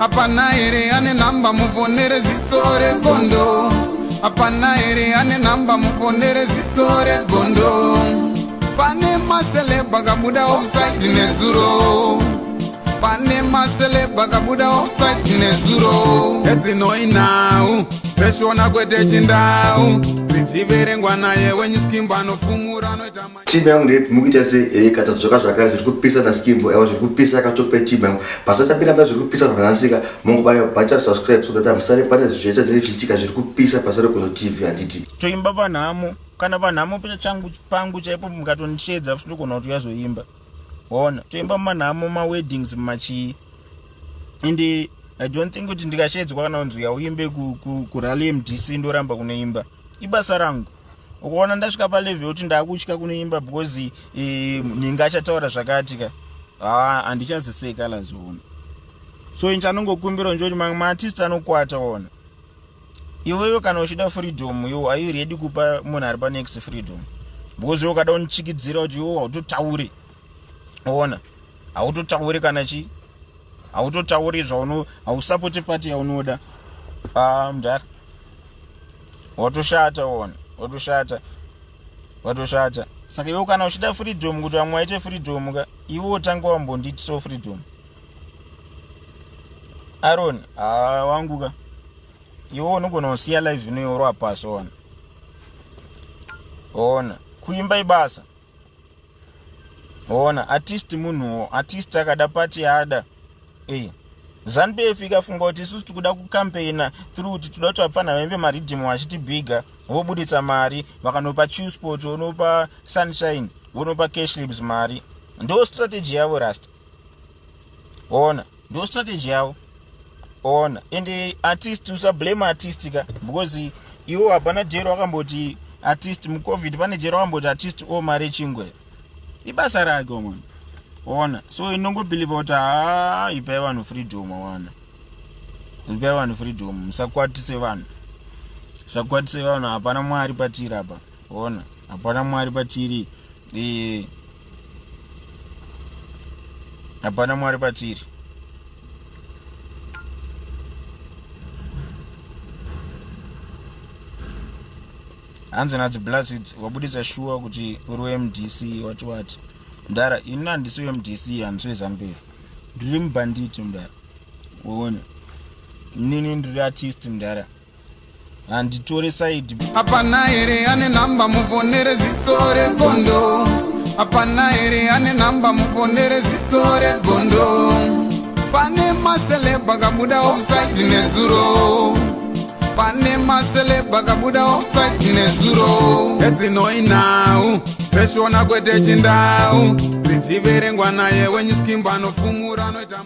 Hapana here ane nhamba muponere ziso regondo? Hapana here ane nhamba muponere ziso regondo? Pane maceleb akabuda offside nezuro. Pane maceleb akabuda offside nezuro. Edzinoi nhau dzeshona kwete chindau dzichiverengwa naye wenyu Skimbo anofumura anoita. Team yangu ndeipi mukuita sei? Eh, katadzoka zvakare zviri kupisa naSkimbo. Aiwa zviri kupisa akatope team yangu. Pasachapinda mba zviri kupisa zvakanasika. Mongobaya button subscribe so that musare pane zvese zviri zvichiitika zviri kupisa pasare kuno TV handiti. Toimba panhamo kana panhamo changu pangu chaipo mukatondisheedza futi ndogona kuti uyazoimba. Waona toimba mumanhamo maweddings mumachii and I don't think kuti ndikasheedzwa kana kunzi uya uimbe kurally MDC ndoramba kunoimba. Ibasa rangu. Ukaona ndasvika palevel yekuti ndakutya kunoimba because eh, nhinga achataura zvakati ka haa handichaziseka lazoona. So inchi anongokumbira nje kuti mamwe maartist anokwata ona. Iwewe kana uchida freedom iwo are you ready kupa munhu ari panext freedom? Because iwe ukada unichikidzira kuti iwe hautotauri. Ona hautotauri kana chii hautotauri zvauno hausapoti pati yaunoda. Ah mdara. Watoshata ona watoshata watoshata. Saka iwe kana uchida freedom kuti vamwe vaite freedom ka iwe wotanga wambondiitisawo freedom. Aaron haa wangu ka iwe unogona kusiya live ino yorwa pasi ona. Ona kuimba ibasa. Ona artist munhuwo artist akada party yaada. Eh. ZANU PF ikafunga kuti isusu tikuda kucampaigna through kuti toda kuti vapfana vaimbe maridhimu vachitibhiga vobuditsa mari vakanopa Chillspot vonopa Sunshine vonopa Cashlibs mari ndo strategy yavo rasta. Ona ndo strategy yavo. Ona and artist usa blame artist ka because iwo hapana jero wakamboti artist mucovid pane jero wakamboti artist o mari yechingwe ibasa rake omwana. Ona so inongobhilivha kuti haa ipai vanhu freedom wana ipai vanhu freedom musakwatise vanhu musakwatise vanhu hapana mwari patiri apa. Ona hapana mwari patiri eh, hapana mwari patiri. Hanzi nadzo bloods wabuditsa shuwa kuti uri weMDC wati wati. Mdara ini handisi weMDC handisi weZANU PF. Ndiri mubhanditi mdara. Uone. Nini ndiri artist mdara. Handitore side. Hapana here ane nhamba muponere ziso regondo? Hapana here ane nhamba muponere ziso regondo? Pane maceleb akabuda offside nezuro. Pane maceleb akabuda offside nezuro. Edzinoi nhau dzeshona kwete chindau dzichiverengwa naye wenyu Skimbo anofumura anoita.